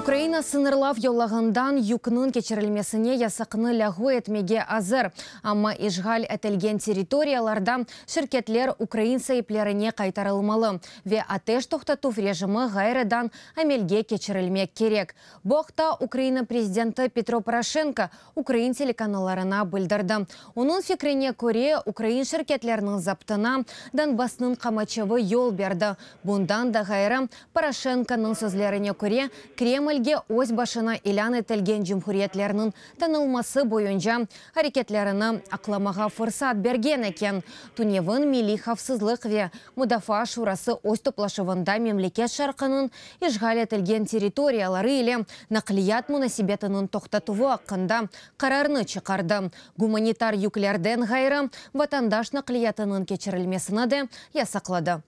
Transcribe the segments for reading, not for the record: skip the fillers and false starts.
Ukraina sıñırlav yolağından yükniñ keçirilmesine yasaqnı lâğu etmege azır, amma işğal etilgen territoriyalarda şirketler ukrain saiplerine qaytarılmalı ve ateş toqtatuv rejimi ğayrıdan amelge keçirilmek kerek. Bu aqta Ukraina prezidenti Petro Poroşenko ukrain telekanallarına bildirdi. Onıñ fikrine köre, ukrain şirketlerniñ zaptına Donbassnıñ qamaçavı yol berdi. Bundan da ğayrı, Poroşenkonıñ sözlerine köre, Kremlge öz başına ilân etilgen cumhuriyetlerniñ tanılması boyunca areketlerini aqlamağa fırsat bergen eken. Tünevin Milliy havfsızlıq ve mudafaa şurası öz toplaşuvında memleket şarqınıñ işğal etilgen territoriyaları ile naqliyat munasebetiniñ toqtatuvı aqqında qararnı çıqardı. Gumanitar yüklerden ğayrı, vatandaş naqliyatınıñ keçirilmesini de yasaqladı.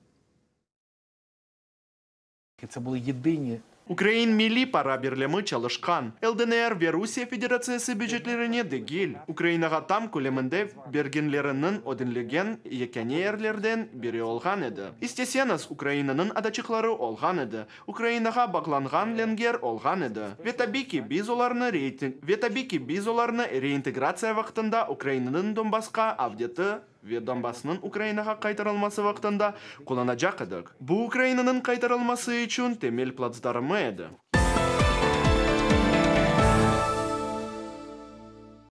Це були єдині Ukrain Milliy para birlemi çalışqan, LDNR ve Rusiye Federatsiyası bücetlerine degil, Ukrainağa tam köleminde bergenleriniñ ödenilgen yekâne yerlerden biri olğan edi. İsteseñiz, Ukrainanıñ adaçıqları olğan edi, Ukrainağa bağlanğan lenger olğan edi. Ve tabiy ki, biz olarnı ve tabiy ki, biz olarnı reintegratsiya vaqtında Ukrainanıñ Donbassqa avdeti ve Donbassnıñ Ukrainağa qaytarılması vaqtında qullanacaq edik. Bu Ukrainanıñ qaytarılması içün temel platsdarmı edi.